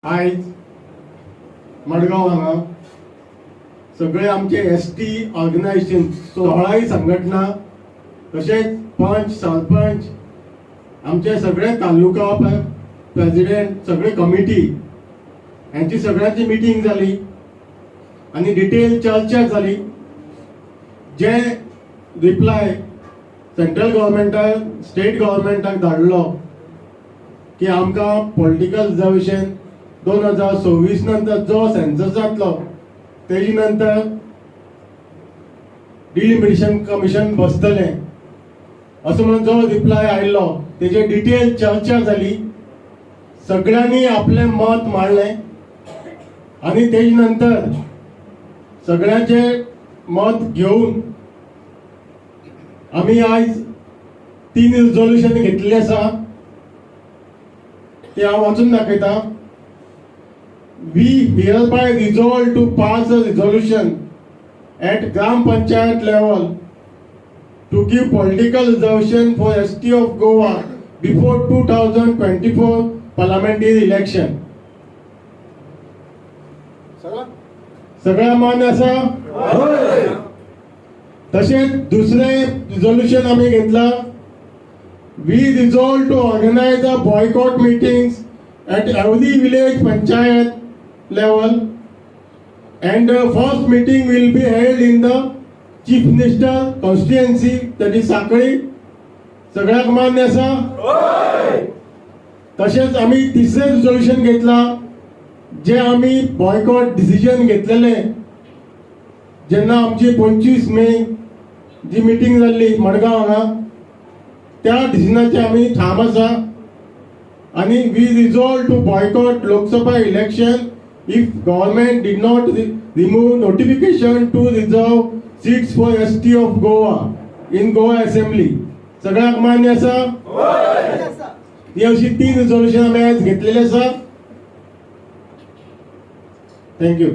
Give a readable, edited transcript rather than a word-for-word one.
आयज मडगांव हांगा सगळे आमचे एसटी ऑर्गनायझेशन, 16 संघटना, तशेंच पंच, सरपंच, आमचे सगळे तालुका प्रेसिडेंट, सगळे कमिटी यांची सगळ्यांची मिटींग जाली आनी डिटेल चर्चा जाली. जे रिप्लाय सेंट्रल गव्हर्मेंटाक, स्टेट गव्हर्मेंटाक धाडलो की आमकां पॉलिटिकल रिजर्वेशन 2026 नंतर जो सेन्सस जातलो तेजी नंतर डिलिमिटेशन कमिशन बसतलें असो म्हणून जो रिप्लाय आयिल्लो तेजेर डिटेल चर्चा जाली. सगळ्यांनी आपलें मत मांडलें आनी तेजे नंतर सगळ्यांचे मत घेवन आमी आयज तीन रिजोल्युशन घेतलेले आसा, ते हांव वाचून दाखयता. We hereby resolve to pass a resolution at Gram Panchayat level to give political reservation for ST of Goa before 2024 parliamentary election. सगळ्या मान्य आसा? तशेंच दुसरें रिजोल्युशन आमी घेतला. We resolve to organize a boycott meetings at every village panchayat level and the first meeting will be held in the chief minister constituency, that is Sanquelim. सगळ्याक मान्य आसा? तशेंच आमी तिसरें रिजोल्युशन घेतला, जे आमी बॉयकॉट डिसिजन घेतलेले जेन्ना आमची 25 मे जी मिटींग जाल्ली मडगांव हांगा, त्या डिसिजनाचे आमी ठाम आसा आणि we resolve to boycott Lok Sabha election if government did not remove notification to reserve seats for ST of Goa in Goa Assembly. सगळ्यांक मान्य आसा? ही अशी तीन रिजोल्युशन आमी आयज घेतलेली आसा. Thank you.